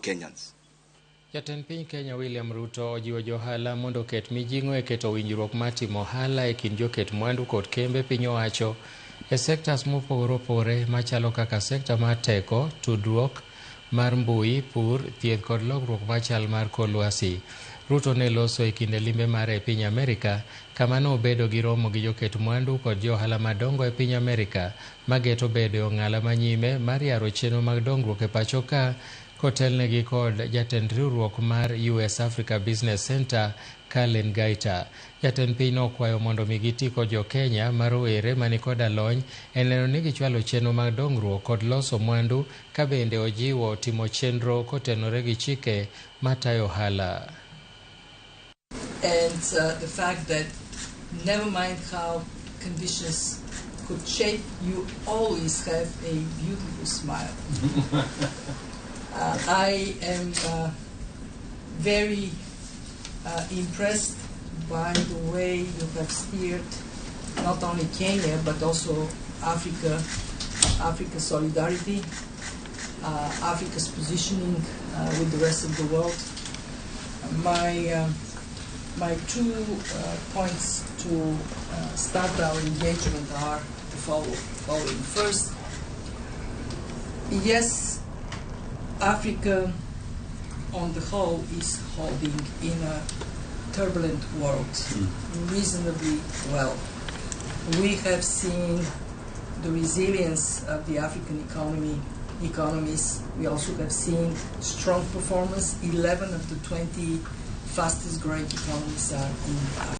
Kenyans. Jatend piny Kenya William Ruto ojiwo johala mondo oket mijing'o e keto winjruok mar timo ohala e kind joket mwandu kod kembe piny owacho e sektas mopogore opogore machalo kaka sekta mar teko, tudruok mar mbui, pur, thieth kod lokruok mar chal mar kor lwasi. Ruto ne loso e kinde limbe mare e piny Amerika kama ne obedo gi romo gi joket mwandu kod johala madongo e piny Amerika mageto bedo e ong'ala manyime mar yaro chenro mag dongruok e pacho ka kotelnegi kod jatend riwruok mar US Africa Business Center Kalen Gaita. Jatend piny nokwayo mondo mi giti kod jo-Kenya ma rowere mani koda lony e neno ni gichwalo chenro mag dongruok kod loso mwandu ka bende ojiwo timo chenro kotenore gi chike matayo ohala. And the fact that never mind how conditions could shape, you always have a beautiful smile. I am very impressed by the way you have steered not only Kenya but also Africa, Africa solidarity, Africa's positioning with the rest of the world. My 2 points to start our engagement are the following. First, yes, Africa on the whole is holding in a turbulent world reasonably well. We have seen the resilience of the African economies. We also have seen strong performance. 11 of the 20 fastest growing economies are in Africa.